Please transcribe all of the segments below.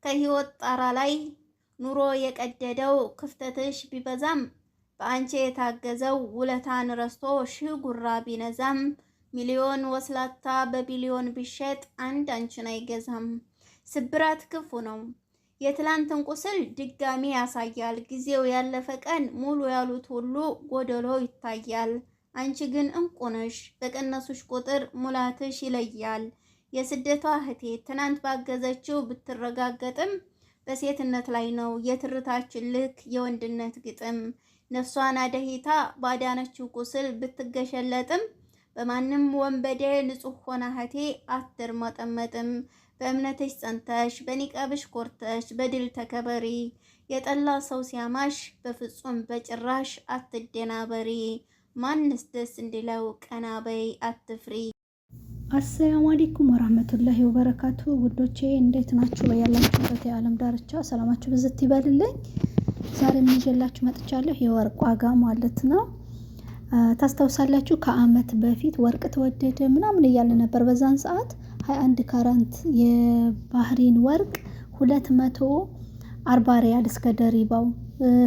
ከህይወት ጣራ ላይ ኑሮ የቀደደው ክፍተትሽ ቢበዛም፣ በአንቺ የታገዘው ውለታን ረስቶ ሺህ ጉራ ቢነዛም፣ ሚሊዮን ወስላታ በቢሊዮን ቢሸጥ አንድ አንቺን አይገዛም። ስብራት ክፉ ነው። የትላንትን ቁስል ድጋሚ ያሳያል። ጊዜው ያለፈ ቀን ሙሉ ያሉት ሁሉ ጎደሎ ይታያል። አንቺ ግን እንቁ ነሽ። በቀነሱሽ ቁጥር ሙላትሽ ይለያል። የስደቷ እህቴ ትናንት ባገዘችው ብትረጋገጥም፣ በሴትነት ላይ ነው የትርታችን ልክ የወንድነት ግጥም። ነፍሷን አደሂታ ባዳነችው ቁስል ብትገሸለጥም፣ በማንም ወንበዴ ንጹሕ ሆና እህቴ አትርመጠመጥም። በእምነትሽ ጸንተሽ በኒቃብሽ ኮርተሽ በድል ተከበሪ። የጠላ ሰው ሲያማሽ በፍጹም በጭራሽ አትደናበሪ። ማንስ ደስ እንዲለው ቀና በይ አትፍሪ። السلام عليكم ورحمة الله وبركاته። ውዶቼ እንዴት ናችሁ? በያላችሁበት የዓለም ዳርቻ ሰላማችሁ ብዝት ይበልልኝ። ዛሬ ይዤላችሁ መጥቻለሁ የወርቅ ዋጋ ማለት ነው። ታስታውሳላችሁ ከአመት በፊት ወርቅ ተወደደ ምናምን እያለ ነበር። በዛን ሰዓት 21 ካራንት የባህሪን ወርቅ 240 ሪያል እስከ ضريبة ው፣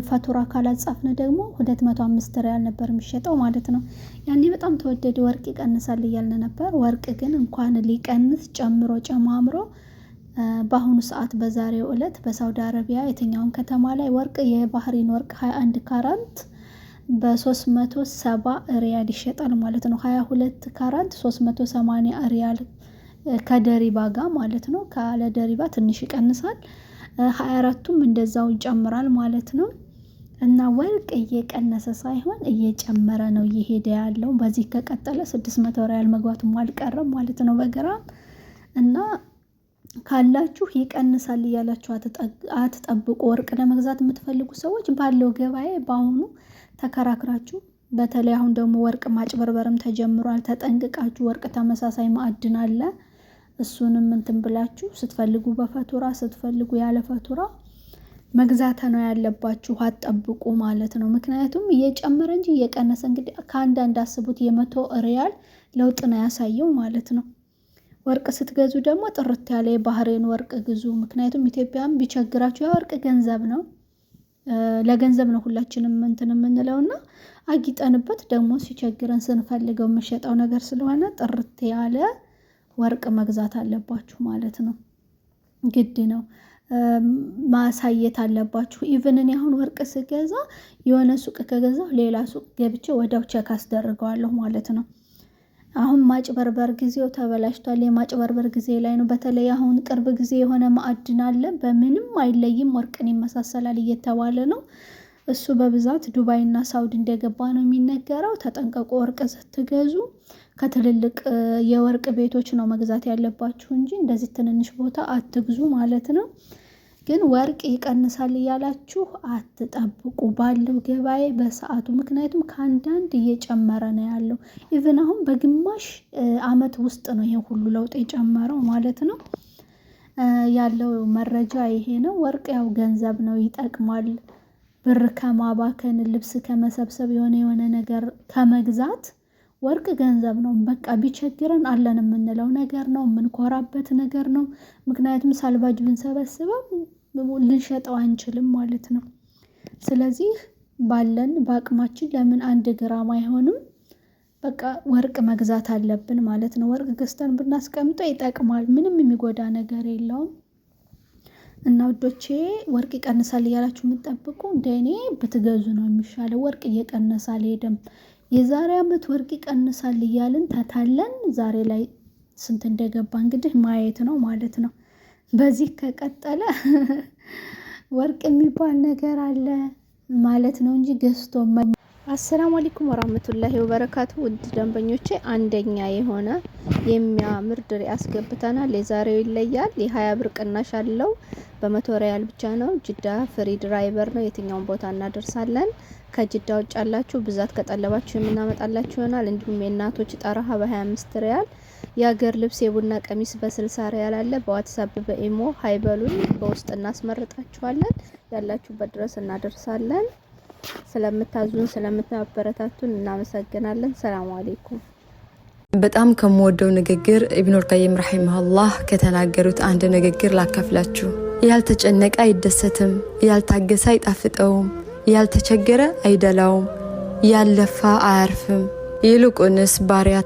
فاتورة ካላጻፍን ደግሞ 205 ሪያል ነበር የሚሸጠው ማለት ነው። ያኔ በጣም ተወደደ፣ ወርቅ ይቀንሳል እያልን ነበር። ወርቅ ግን እንኳን ሊቀንስ ጨምሮ ጨማምሮ በአሁኑ ሰዓት በዛሬው ዕለት በሳውዲ አረቢያ የትኛውን ከተማ ላይ ወርቅ የባህሪን ወርቅ 21 ካራንት በ370 ሪያል ይሸጣል ማለት ነው። 22 ካራንት 380 ሪያል ከ ضريبة ጋር ማለት ነው። ካለ ضريبة ትንሽ ይቀንሳል። 24ቱም እንደዛው ይጨምራል ማለት ነው። እና ወርቅ እየቀነሰ ሳይሆን እየጨመረ ነው እየሄደ ያለው። በዚህ ከቀጠለ 600 ሪያል መግባቱም አልቀረም ማለት ነው በግራም። እና ካላችሁ ይቀንሳል እያላችሁ አትጠብቁ። ወርቅ ለመግዛት የምትፈልጉ ሰዎች ባለው ገበያ በአሁኑ ተከራክራችሁ፣ በተለይ አሁን ደግሞ ወርቅ ማጭበርበርም ተጀምሯል። ተጠንቅቃችሁ፣ ወርቅ ተመሳሳይ ማዕድን አለ። እሱንም እንትን ብላችሁ ስትፈልጉ በ فاتورة፣ ስትፈልጉ ያለ فاتورة መግዛት ነው ያለባችሁ። አትጠብቁ ማለት ነው። ምክንያቱም እየጨመረ እንጂ እየቀነሰ፣ እንግዲህ ከአንዳንድ አስቡት፣ የ100 ሪያል ለውጥ ነው ያሳየው ማለት ነው። ወርቅ ስትገዙ ደግሞ ጥርት ያለ የባህሬን ወርቅ ግዙ። ምክንያቱም ኢትዮጵያም ቢቸግራችሁ ያ ወርቅ ገንዘብ ነው። ለገንዘብ ነው ሁላችንም እንትን የምንለው እና አጊጠንበት ደግሞ ሲቸግረን ስንፈልገው የምንሸጠው ነገር ስለሆነ ጥርት ያለ ወርቅ መግዛት አለባችሁ ማለት ነው። ግድ ነው፣ ማሳየት አለባችሁ። Even እኔ አሁን ወርቅ ስገዛ የሆነ ሱቅ ከገዛሁ ሌላ ሱቅ ገብቼ ወዲያው check አስደርገዋለሁ ማለት ነው። አሁን ማጭበርበር ጊዜው ተበላሽቷል። የማጭበርበር ጊዜ ላይ ነው። በተለይ አሁን ቅርብ ጊዜ የሆነ ማዕድን አለ፣ በምንም አይለይም፣ ወርቅን ይመሳሰላል እየተባለ ነው። እሱ በብዛት ዱባይ እና ሳውዲ እንደገባ ነው የሚነገረው። ተጠንቀቁ። ወርቅ ስትገዙ ከትልልቅ የወርቅ ቤቶች ነው መግዛት ያለባችሁ እንጂ እንደዚህ ትንንሽ ቦታ አትግዙ ማለት ነው። ግን ወርቅ ይቀንሳል እያላችሁ አትጠብቁ ባለው ገበያ በሰዓቱ፣ ምክንያቱም ከአንዳንድ እየጨመረ ነው ያለው። Even አሁን በግማሽ አመት ውስጥ ነው ይሄ ሁሉ ለውጥ የጨመረው ማለት ነው። ያለው መረጃ ይሄ ነው። ወርቅ ያው ገንዘብ ነው፣ ይጠቅማል። ብር ከማባከን፣ ልብስ ከመሰብሰብ፣ የሆነ የሆነ ነገር ከመግዛት ወርቅ ገንዘብ ነው። በቃ ቢቸግረን አለን የምንለው ነገር ነው፣ የምንኮራበት ነገር ነው። ምክንያቱም ሳልባጅ ብንሰበስበው ልንሸጠው አንችልም ማለት ነው። ስለዚህ ባለን በአቅማችን ለምን 1 ግራም አይሆንም? በቃ ወርቅ መግዛት አለብን ማለት ነው። ወርቅ ገዝተን ብናስቀምጠው ይጠቅማል። ምንም የሚጎዳ ነገር የለውም። እና ውዶቼ፣ ወርቅ ይቀንሳል እያላችሁ የምትጠብቁ እንደ እኔ ብትገዙ ነው የሚሻለው። ወርቅ እየቀነሰ አልሄደም። የዛሬ ዓመት ወርቅ ይቀንሳል እያልን ተታለን ዛሬ ላይ ስንት እንደገባ እንግዲህ ማየት ነው ማለት ነው። በዚህ ከቀጠለ ወርቅ የሚባል ነገር አለ ማለት ነው እንጂ ገዝቶ السلام عليكم ورحمة الله وبركاته። ውድ ደንበኞቼ፣ አንደኛ የሆነ የሚያምር ድሪ አስገብተናል። የዛሬው ይለያል። የ20 ብር ቅናሽ አለው። በ100 ሪያል ብቻ ነው። ጅዳ free driver ነው። የትኛውን ቦታ እናደርሳለን። ከጅዳ ውጭ ያላችሁ ብዛት ከጠለባችሁ የምናመጣላችሁ ይሆናል። እንዲሁም የእናቶች طرحة በ25 ሪያል፣ የሀገር ልብስ የቡና ቀሚስ በ60 ሪያል አለ። በ WhatsApp፣ በ imo hi በሉን፣ በውስጥ እናስመርጣችኋለን። ያላችሁበት ድረስ እናደርሳለን። ስለምታዙን ስለምታበረታቱን እናመሰግናለን። سلام عليكم። በጣም ከምወደው ንግግር ኢብኑል ቀይም رحمه الله ከተናገሩት አንድ ንግግር ላካፍላችሁ። ያልተጨነቀ አይደሰትም፣ ያልታገሰ አይጣፍጠውም፣ ያልተቸገረ አይደላውም፣ ያልለፋ አያርፍም። ይልቁንስ ባሪያ